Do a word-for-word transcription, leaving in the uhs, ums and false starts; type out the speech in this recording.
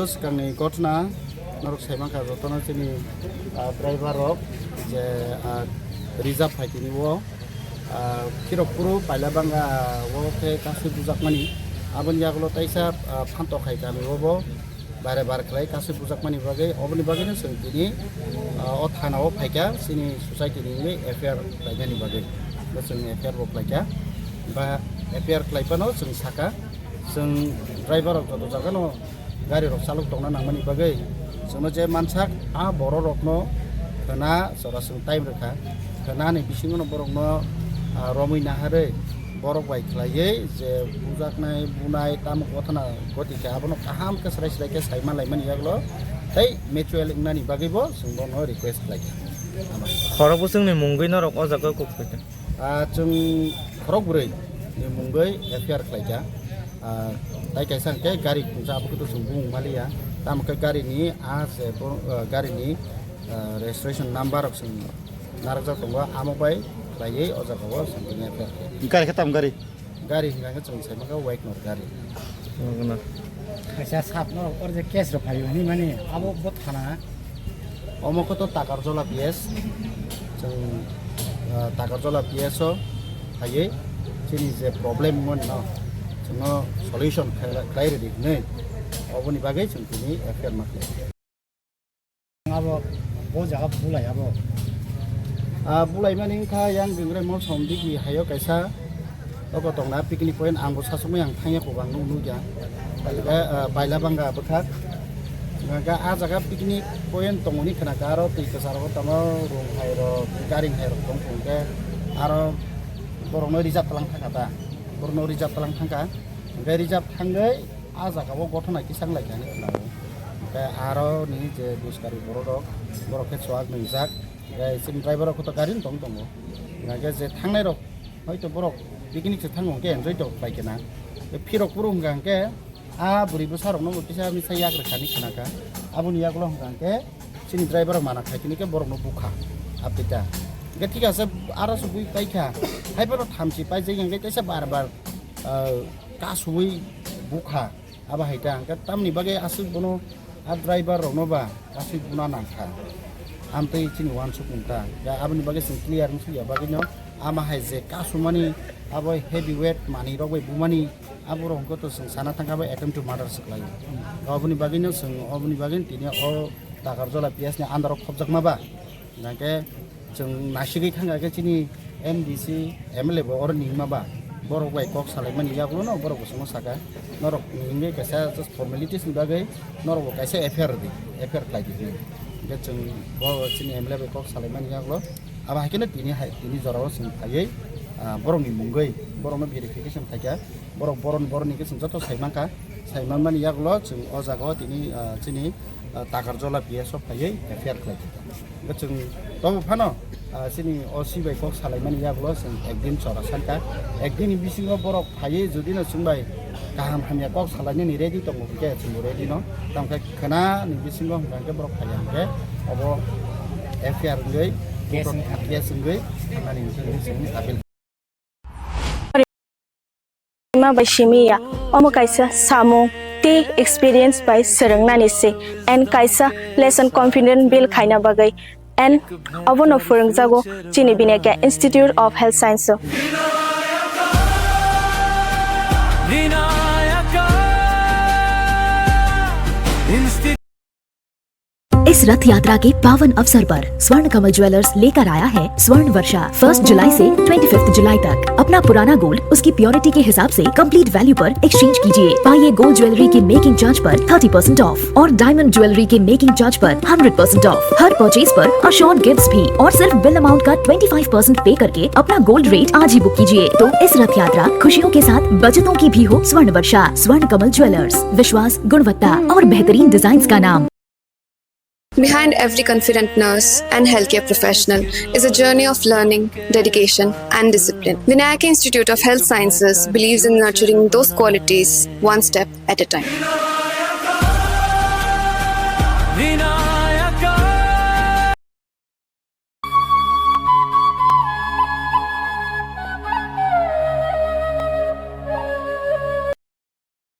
Swkangni gotna norok sai mankha, jotono chini, ah, driver rok je, ah, reserve phai tini o, ah, Khirokpuru Pailabanga o khe kasui bujakmani, aboni yagulo taisa, ah, phantok hai kami o bo bare bare khlai kasui bujakmani bagwi, oboni bagwino chwng tini, ah, o thana o phaikha chini society ni wngwi F I R khlainani bagwi. Bo chwng F I R bo khlaikha, ba F I R khlai phano chwng sakha, chwng driver rok joto jagano gari rok chalok tongna nangmani bagwi chwngno je mansak, a borok rokno khwna chwra chwng time rwkha, khwnani bisingono borokno, ah, romwi naharwi borok bai khlaiwi je bujaknai bunai tamo gothana goti khe abono kaham khe swrai swrai khe sai manlaimani yagulo tei mutual wngnani bagwibo chwng bono request khlaikha. Ama. Khorok bwswkni mungwi norok o jaga kok phaikha? Ah, chwng khorok bwrwi ni mungwi F I R khlaikha. Ah, tai kaisa hwnkhe gari khungsa, abo khe to chwng bumung maliya. Tamo khe gari ni, ah, je bo, ah, gari ni, ah, registration number rok chwng narwkjak tongo, amo bai khlaiwi o jaga o chwng tini F I R khlaikha. Gari khe tamo gari? Gari hwnkha khe chwng sai mankha Wagonor gari. Wagonor. Kaisa sap norok or je case rok phaio hinwi mani abo bo thana. Omo khe to Takarjola P S. Chwng, ah, Takarjola P S o phaiwi chini je problem wngmano chwngno solution khlai, khlai rwdi hinwi oboni bagwi chwng tini F I R ma khlai. Abo bo jaga bulai abo. Ah, bulai mani wngkha yang Bingrai Mol Somdigi haio kaisa. Oko tongna picnic point, ang bo sasukmai ang thangya kobang nuk nukya. Baila, ah, Bailabanga bwkhak. Hwnkha ah jaga picnic point tongoni khwnakha, aro twi kwcharo tamo rung hai rok, garing hai rok tong thung khe aro borokno reserve tlang thangkha ta. Borokno reserve tlang thangkha. Hwnkhe reserve thangwi ah jaga o gothona kisa wng lai kha hinwi khwnago. Hwnkhe aro ni je buskari borok rok, borok khe chuak nwngjak. Hwnkhe chini driver rok khe to gari no tong tongo. Hwnkhe je thangnai rok hoito borok picnic se thango hwnkhe enjoy to bai khe na. Phirok phuru hwnkha hwnkhe ah bwrwi bwsa rok no bo kisa misa yak rwkha hinwi khwna kha. Aboni yagulo hwnkha hwnkhe chini driver rok mana khai tini khe borok no bukha. Apita hwnkhe thik ase, aro se bui pai kha. Hai phano thamchi pai jai hwnkhe kaisa bar bar, ah, kasui bukha. Abo hai ta hwnkhe tamni bagwi aswk bono a driver rokno ba aswk buna nangkha. Amtwi chini uansukmung ta. Ya aboni bagwi chwng clear wng sukya bagwino ama hai je kasumani abo heavy weight manwi rok bai bumani aborok hwnkhe to chwng sana thangkha abo attempt to murder se khlaio. Oboni bagwino chwng oboni bagwino tini o Takarjola P S ni under o khopjakma ba. Hingkhe chwng nasigwi thangkha khe chini M D C, M L A bo oro ningma ba, borok bai kok salaimani yagulo no borok bo chwngno saka, norok ni hwnwi kaisa just formalities ni bagwi norok bo kaisa F I R rwdi, F I R khlai di hwnwi. Hingkhe chwng bo chini M L A bai kok salaimani yagulo abo hai kheno tini hai, tini jorao chwng phaiwi, ah, borokni mungwi borokno verification khaikha. Borok boron boroni khe chwng joto sai mankha, sai manmani yagulo chwng o jaga o tini, ah, chini, ah, Takarjola P S o phaiwi F I R khlai kha. Hwnkhe chwng tobo phano, ah, chini O C bai kok salaimani yagulo chwng ekdin chora sankha. Ekdin ni bisingo borok phaiwi jodi no chwng bai kaham hamya kok salainani ready tongo hwnkhe chwng ready no. Tamo khe khwna ni bisingo hwnkha hwnkhe borok phaiya hwnkhe obo F I R wngwi case wngkha, case wngwi thangmani hwnkhe chwng appeal. Sima bai simi ya, omo kaisa samung tei experience bai swrwngnani se, and kaisa lesson confident build khaina bagwi, and obono phwrwngjago chini Binekya Institute of Health Science o. इस रथ यात्रा के पावन अवसर पर स्वर्ण कमल ज्वेलर्स लेकर आया है स्वर्ण वर्षा। फर्स्ट जुलाई से ट्वेंटी फिफ्थ जुलाई तक अपना पुराना गोल्ड उसकी प्योरिटी के हिसाब से कंप्लीट वैल्यू पर एक्सचेंज कीजिए। पाइए गोल्ड ज्वेलरी के मेकिंग चार्ज पर थर्टी परसेंट ऑफ और डायमंड ज्वेलरी के मेकिंग चार्ज पर हंड्रेड परसेंट ऑफ। हर परचेज पर अश्योर्ड गिफ्ट्स भी, और सिर्फ बिल अमाउंट का ट्वेंटी फ़ाइव परसेंट पे करके अपना गोल्ड रेट आज ही बुक कीजिए। तो इस रथ यात्रा खुशियों के साथ बचतों की भी हो। स्वर्ण वर्षा, स्वर्ण कमल ज्वेलर्स, विश्वास, गुणवत्ता और बेहतरीन डिजाइंस का नाम। Behind every confident nurse and healthcare professional is a journey of learning, dedication, and discipline. Vinayaka Institute of Health Sciences believes in nurturing those qualities one step at a time.